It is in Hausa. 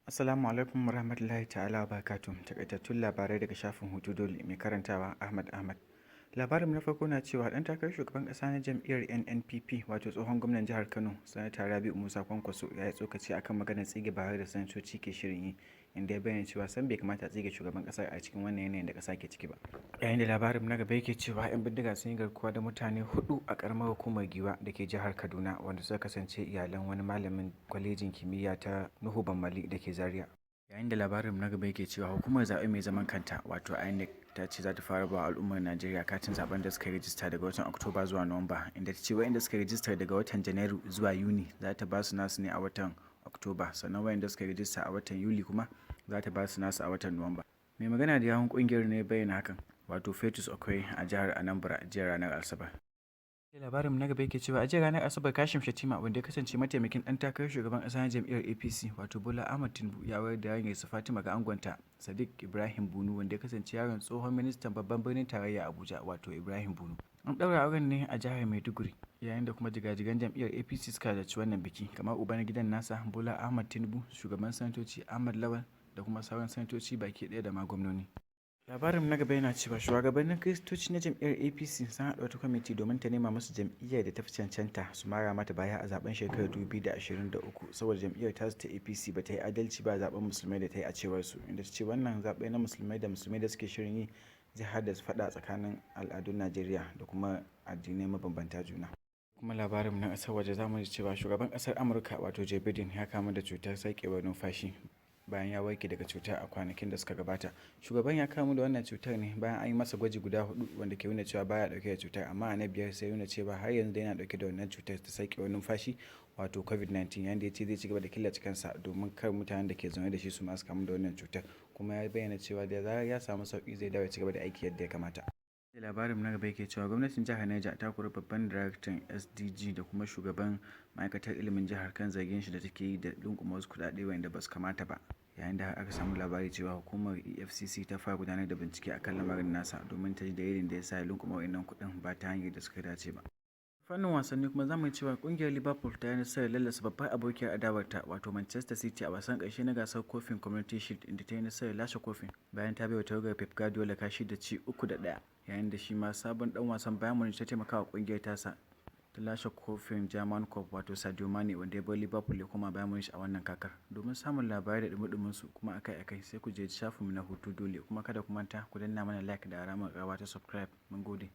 Assalamu alaikum warahmatullahi ta'ala wa barakatuh. Takaitattun labarai daga shafin Hutu Dole, mai karantawa Ahmad Ahmad. Labarin na farko na cewa ɗan takarar shugaban ƙasa na jam'iyyar NNPP, wato tsohon gwamnan jihar Kano, Sanata Rabi'u Musa Kwankwaso, ya yi tsokaci akan maganar tsige Buhari da sanatoci ke shirin yi, inda ya bayyana cewa sam bai kamata a tsige shugaban ƙasar a cikin wannan yanayin da ƙasa ke ciki ba. Yayin da labarin na gaba yake cewa 'yan bindiga sun yi garkuwa da mutane hudu a ƙaramar hukumar Giwa da ke jihar Kaduna, wanda suka kasance iyalan wani malamin kwalejin kimiyya ta Nuhu Bammali da ke Zaria. Yayin da labarin na gaba yake cewa hukumar zaɓe mai zaman kanta, wato INEC, ta ce za ta fara ba al'ummar Najeriya katin zaben da suka yi rajista daga watan Oktoba zuwa Nuwamba, inda ta ce waɗanda suka rajista daga watan Janairu zuwa Yuni za ta ba su nasu ne a watan Oktoba, sannan waɗanda suka rajista a watan Yuli kuma za ta ba su nasu a watan Nuwamba. Mai magana da yawun ƙungiyar ne bayyana hakan, wato Fetus Okoye, a jihar Anambra jiya ranar Asabar. Labarin na gaba yake cewa a jiya ranar Asabar, Kashim Shettima, wanda ya kasance mataimakin ɗan takarar shugaban ƙasa na jam'iyyar APC, wato Bola Ahmad Tinubu, ya aurar da yarinyarsa Fatima ga angonta Sadiq Ibrahim Bunu, wanda ya kasance yaron tsohon ministan babban birnin tarayya Abuja, wato Ibrahim Bunu. An ɗaura auren ne a jihar Maiduguri, yayin da kuma jigajigan jam'iyyar APC suka halarci wannan biki, kamar uban gidan nasa Bola Ahmad Tinubu, shugaban sanatoci Ahmad Lawal da kuma sauran sanatoci baki ɗaya da ma gwamnoni. Labarin na gaba yana cewa shugabannin Kiristoci na jam'iyyar APC sun haɗa wata kwamiti domin ta nema musu jam'iyyar da ta fi cancanta su mara mata baya a zaben shekarar 2023, saboda jam'iyyar tasu ta APC ba ta yi adalci ba a zaben Musulmai da ta yi, a cewar su, inda ta ce wannan zaɓe na Musulmai da Musulmai da suke shirin yi zai haddasa faɗa tsakanin al'adun Najeriya da kuma addinai mabambanta juna. Kuma labarin na ƙasar waje, za mu ji cewa shugaban ƙasar Amurka, wato Joe Biden, ya kamu da cutar sarƙewar numfashi bayan ya warke daga cutar a kwanakin da suka gabata. Shugaban ya kamu da wannan cutar ne bayan an yi masa gwaji guda hudu wanda ke nuna cewa baya dauke da cutar, amma a na biyar sai nuna cewa har yanzu yana dauke da wannan cutar ta sarƙewar numfashi, wato COVID-19, yayin da ya ce zai ci gaba da killace kansa domin kar mutanen da ke zaune da shi su masu kamu da wannan cutar, kuma ya bayyana cewa da zarar ya samu sauki zai dawo ya ci gaba da aiki yadda ya kamata. Labarin na gaba yake cewa gwamnatin jihar Niger ta kori babban daraktan SDG da kuma shugaban ma'aikatar ilimin jihar kan zargin shi da take yi da lunkuma wasu kudade wanda ba su kamata ba, yayin da aka samu labari cewa hukumar EFCC ta fara gudanar da bincike akan lamarin nasa domin ta ji dalilin da ya sa ya lunkuma wa'innan kuɗin ba ta hanyar da suka dace ba. Fannin wasanni kuma, zamu cewa kungiyar Liverpool ta yi nasarar lallasa babbar abokiyar adawarta, wato Manchester City, a wasan ƙarshe na gasar kofin Community Shield, inda ta yi nasarar lashe kofin bayan ta baiwa tawagar Pep Guardiola kashi da ci 3-1, yayin da shi ma sabon dan wasan Bayern Munich ta taimaka wa kungiyar tasa ta lashe kofin German Cup, wato Sadio Mane, wanda ya bar Liverpool ya koma Bayern Munich a wannan kakar. Domin samun labarai da dumi su kuma akai-akai, sai ku je shafinmu na Hutu Dole, kuma kada ku manta ku danna mana like da alamar rawa ta subscribe. Mun gode.